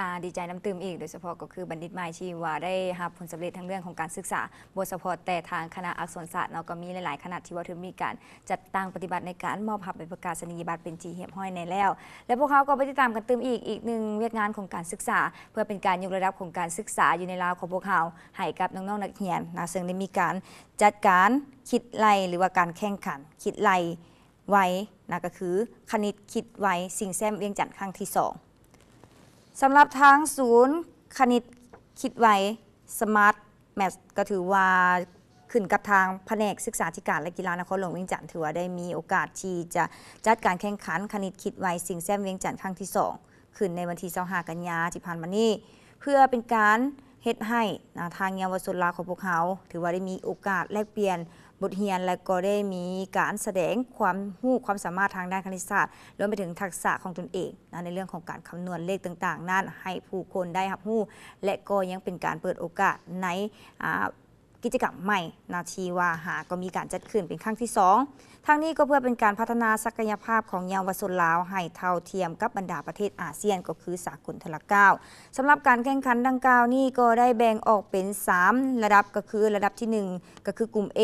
ອາ ດີໃຈນຳຕື່ມອີກ ໂດຍສະເພາະກໍຄືບັນດິດໃໝ່ທີ່ວ່າໄດ້ຮັບຜົນສຳເລັດທາງເລື່ອງຂອງການສຶກສາ, ບໍ່ສະເພາະແຕ່ທາງຄະນະອັກສອນສາດເນາະ, ກໍມີຫຼາຍໆຄະນະທີ່ວ່າຖືກມີການຈັດຕັ້ງປະຕິບັດໃນການມອບຮັບໃບປະກາສະນີຍະບັດເປັນທີ່ຮຽບຮ້ອຍແນ່ແລ້ວ. ແລະ ພວກເຮົາກໍໄປຕິດຕາມກັນຕື່ມອີກ, ອີກໜຶ່ງວຽກງານຂອງການສຶກສາ ເພື່ອເປັນການຍົກລະດັບຂອງການສຶກສາຢູ່ໃນລາວຂອງພວກເຮົາ ໃຫ້ກັບນ້ອງໆນັກຮຽນນະ, ເຊິ່ງໄດ້ມີການຈັດການຄິດໄລ່ ຫຼືວ່າການແຂ່ງຂັນຄິດໄລ່ໄວນະ, ກໍຄືຄະນິດຄິດໄວຊິງແຊ້ມວຽງຈັນຄັ້ງທີສອງ. ສຳລັບທາງສູນຄະນິດຄິດໄວ Smart Math ກໍຖືວ່າຂຶ້ນກັບທາງພະແນກສຶກສາທິການ ແລະ ກິລານະຄອນຫຼວງວຽງຈັນ ຖືວ່າໄດ້ມີໂອກາດທີ່ຈະຈັດການແຂ່ງຂັນຄະນິດຄິດໄວຊິງແຊ້ມວຽງຈັນຄັ້ງທີສອງ ຂຶ້ນໃນວັນທີຊາວຫ້າກັນຍາທີ່ຜ່ານມານີ້ ເພື່ອເປັນການເຮັດໃຫ້ນະ ທາງເຍົາວະຊົນລາວຂອງພວກເຮົາ ຖືວ່າໄດ້ມີໂອກາດແລກປ່ຽນບົດຮຽນ ແລະ ກໍໄດ້ມີການສະແດງຄວາມຮູ້ຄວາມສາມາດທາງດ້ານຄະນິດສາດ ລວມໄປເຖິງທັກສະຂອງຕົນເອງນະ ໃນເລື່ອງຂອງການຄຳນວນເລກຕ່າງໆນັ້ນ ໃຫ້ຜູ້ຄົນໄດ້ຮັບຮູ້ ແລະ ກໍຍັງເປັນການເປີດໂອກາດໃນ ອາ ກິດຈະກຳໃໝ່ນະ ທີ່ວ່າຫາກໍມີການຈັດຂຶ້ນເປັນຄັ້ງທີສອງ. ທັງນີ້ກໍເພື່ອເປັນການພັດທະນາສັກກະຍະພາບຂອງເຍົາວະຊົນລາວໃຫ້ເທົ່າທຽມກັບບັນດາປະເທດອາຊຽນ ກໍຄືສາກົນເທື່ອລະກ້າວ. ສຳລັບການແຂ່ງຂັນດັ່ງກ່າວນີ້ກໍໄດ້ແບ່ງອອກເປັນສາມລະດັບ ກໍຄືລະດັບທີໜຶ່ງ ກໍຄືກຸ່ມ A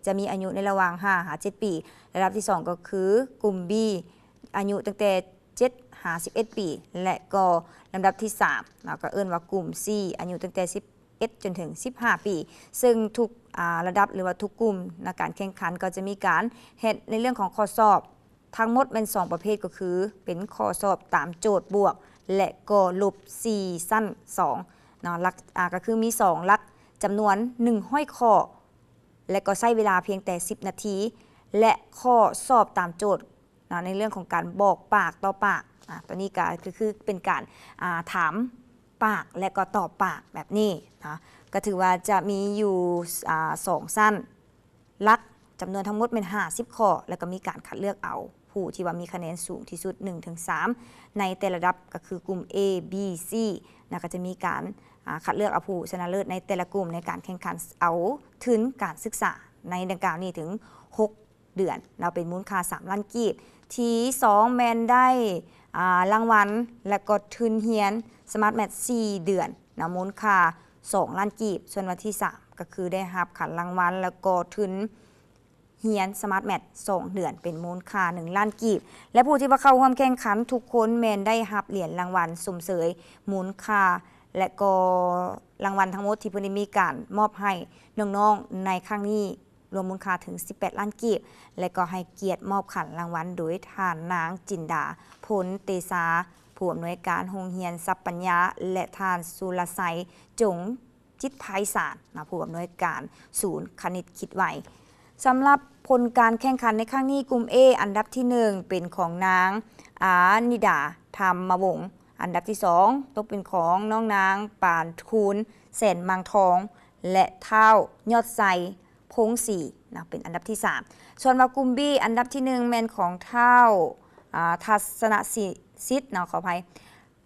ຈະມີອາຍຸໃນລະຫວ່າງຫ້າຫາເຈັດປີ, ລະດັບທີສອງ ກໍຄືກຸ່ມ B ອາຍຸຕັ້ງແຕ່ເຈັດຫາສິບເອັດປີ ແລະ ກໍລຳດັບທີສາມເນາະ ກໍເອີ້ນວ່າກຸ່ມ C ອາຍຸຕັ້ງແຕ່ສິບ ເອັດຈົນເຖິງສິບຫ້າປີ ເຊິ່ງທຸກ ອາ ລະດັບ ຫຼືວ່າທຸກກຸ່ມໃນການແຂ່ງຂັນ ກໍຈະມີການເຮັດໃນເລື່ອງຂອງຂໍ້ສອບ ທັງໝົດແມ່ນສອງປະເພດ ກໍຄືເປັນຂໍ້ສອບຕາມໂຈດບວກ ແລະ ກໍລົບ ສີ່ຊັ້ນສອງເນາະ ຫຼັກ ອາ ກໍຄືມີສອງຫຼັກ ຈຳນວນໜຶ່ງຮ້ອຍຂໍ້ ແລະ ກໍໃຊ້ເວລາພຽງແຕ່ສິບນາທີ ແລະ ຂໍ້ສອບຕາມໂຈດ ເນາະ ໃນເລື່ອງຂອງການບອກປາກຕໍ່ປາກ ອາ ຕົວນີ້ກໍຄື ຄືເປັນການ ອາ ຖາມປາກ ແລະ ກໍຕອບປາກແບບນີ້ເນາະ ກໍຖືວ່າຈະມີຢູ່ ອາ ສອງຊັ້ນຫຼັກ ຈຳນວນທັງໝົດແມ່ນຫ້າສິບຂໍ້ ແລ້ວກໍມີການຄັດເລືອກເອົາຜູ້ທີ່ວ່າມີຄະແນນສູງທີ່ສຸດ ໜຶ່ງເຖິງສາມ ໃນແຕ່ລະລະດັບ ກໍຄືກຸ່ມ A B C ນະ ກໍຈະມີການ ອາ ຄັດເລືອກເອົາຜູ້ຊະນະເລີດໃນແຕ່ລະກຸ່ມ ໃນການແຂ່ງຂັນເອົາທຶນການສຶກສາໃນດັ່ງກ່າວນີ້ເຖິງຫົກ ເດືອນເນາະ ເປັນມູນຄ່າສາມລ້ານກີບ. ທີສອງແມ່ນໄດ້ ອາ ລາງວັນ ແລະ ກໍທຶນຮຽນ Smart Math ສີ່ເດືອນເນາະ ມູນຄ່າສອງລ້ານກີບ. ສ່ວນວັນທີສາມ ກໍຄືໄດ້ຮັບຂັນລາງວັນ ແລ້ວກໍທຶນຮຽນ Smart Math ສອງເດືອນ ເປັນມູນຄ່າໜຶ່ງລ້ານກີບ ແລະ ຜູ້ທີ່ວ່າເຂົ້າຮ່ວມແຂ່ງຂັນທຸກຄົນແມ່ນໄດ້ຮັບຫຼຽນລາງວັນຊົມເຊີຍມູນຄ່າ ແລະ ກໍລາງວັນທັງໝົດທີ່ເພິ່ນໄດ້ມີການມອບໃຫ້ນ້ອງໆໃນຄັ້ງນີ້ ລວມມູນຄ່າເຖິງສິບແປດລ້ານກີບ ແລະ ກໍໃຫ້ກຽດມອບຂັນລາງວັນໂດຍທ່ານນາງ ຈິນດາ ພົນເຕຊາ ຜູ້ອຳນວຍການໂຮງຮຽນຊັບປັນຍາ ແລະ ທ່ານ ສຸລະໄຊ ຈົງຈິດໄພສານ ນະ ຜູ້ອຳນວຍການສູນຄະນິດຄິດໄວ. ສຳລັບຜົນການແຂ່ງຂັນໃນຄັ້ງນີ້ ກຸ່ມ A ອັນດັບທີໜຶ່ງ ເປັນຂອງນາງ ອານິດາ ທຳມະວົງ, ອັນດັບທີສອງ ຕົກເປັນຂອງນ້ອງນາງ ປານຄູນ ແສນມັງທອງ ແລະ ທ້າວ ຍອດໄຊ ພົງສີ ເນາະ ເປັນອັນດັບທີສາມ. ສ່ວນວ່າກຸ່ມ B ອັນດັບທີໜຶ່ງແມ່ນຂອງທ້າວ ອາ ທັດສະນະສິດ ເນາະ ຂໍອະໄພ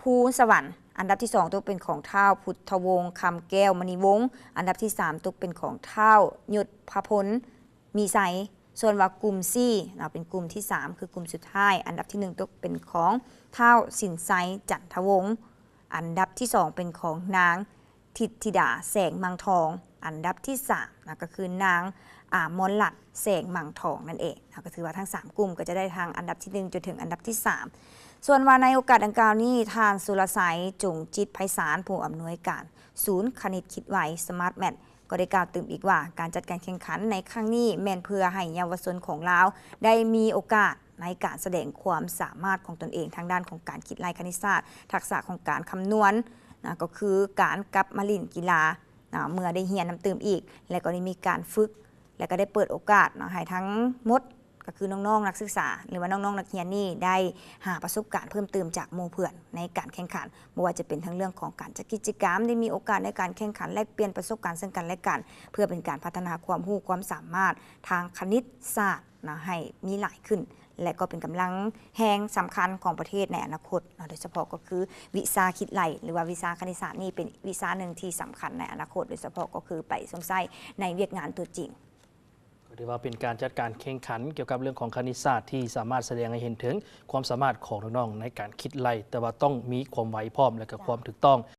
ພູສະຫວັນ, ອັນດັບທີສອງຕົກເປັນຂອງທ້າວ ພຸດທະວົງ ຄຳແກ້ວມະນີວົງ, ອັນດັບທີສາມຕົກເປັນຂອງທ້າວ ຍົດພະພົນ ມີໄຊ. ສ່ວນວ່າກຸ່ມ C ເນາະ ເປັນກຸ່ມທີສາມ ຄືກຸ່ມສຸດທ້າຍ, ອັນດັບທີໜຶ່ງຕົກເປັນຂອງທ້າວ ສິນໄຊ ຈັນທະວົງ, ອັນດັບທີສອງເປັນຂອງນາງ ທິດທິດາ ແສງມັງທອງ, ອັນດັບທີສາມນະ ກໍຄືນາງ ອາ ມອນລັດ ແສງມັງທອງນັ້ນເອງນະ. ກໍຖືວ່າທັງສາມກຸ່ມກໍຈະໄດ້ທັງອັນດັບທີໜຶ່ງຈົນເຖິງອັນດັບທີສາມ. ສ່ວນວ່າໃນໂອກາດດັ່ງກ່າວນີ້ ທ່ານ ສຸລະໄຊ ຈົງຈິດໄພສານ ຜູ້ອຳນວຍການສູນຄະນິດຄິດໄວ Smart Math ກໍໄດ້ກ່າວຕື່ມອີກວ່າ ການຈັດການແຂ່ງຂັນໃນຄັ້ງນີ້ແມ່ນເພື່ອໃຫ້ເຍົາວະຊົນຂອງລາວໄດ້ມີໂອກາດ ໃນການສະແດງຄວາມສາມາດຂອງຕົນເອງທາງດ້ານຂອງການຄິດໄລ່ຄະນິດສາດ, ທັກສະຂອງການຄຳນວນນະ ກໍຄືການກັບມາຫຼິ້ນກິລານະ ເມື່ອໄດ້ຮຽນນຳຕື່ມອີກ ແລະ ກໍໄດ້ມີການຝຶກ ແລະ ກໍໄດ້ເປີດໂອກາດເນາະ ໃຫ້ທັງໝົດ ກໍຄືນ້ອງໆນັກສຶກສາ ຫຼືວ່ານ້ອງໆນັກຮຽນນີ້ ໄດ້ຫາປະສົບການເພີ່ມຕື່ມຈາກໝູ່ເພື່ອນໃນການແຂ່ງຂັນ, ບໍ່ວ່າຈະເປັນທັງເລື່ອງຂອງການຈັດກິດຈະກຳ, ໄດ້ມີໂອກາດໃນການແຂ່ງຂັນແລກປ່ຽນປະສົບການເຊິ່ງກັນແລະກັນ ເພື່ອເປັນການພັດທະນາຄວາມຮູ້ຄວາມສາມາດທາງຄະນິດສາດ ນະ ໃຫ້ມີຫຼາຍຂຶ້ນ ແລະ ກໍເປັນກຳລັງແຮງສຳຄັນຂອງປະເທດໃນອະນາຄົດເນາະ, ໂດຍສະເພາະກໍຄືວິຊາຄິດໄລ່ ຫຼືວ່າວິຊາຄະນິດສາດນີ້ ເປັນວິຊາໜຶ່ງທີ່ສຳຄັນໃນອະນາຄົດ, ໂດຍສະເພາະກໍຄືໄປຊົມໃຊ້ໃນວຽກງານຕົວຈິງ. ເຂົ້າ ຖືວ່າເປັນການຈັດການແຂ່ງຂັນກ່ຽວກັບເລື່ອງຂອງຄະນິດສາດ ທີ່ສາມາດສະແດງໃຫ້ເຫັນເຖິງຄວາມສາມາດຂອງນ້ອງໆໃນການຄິດໄລ່, ແຕ່ວ່າຕ້ອງມີຄວາມໄວພ້ອມ ແລະກະຄວາມຖືກຕ້ອງ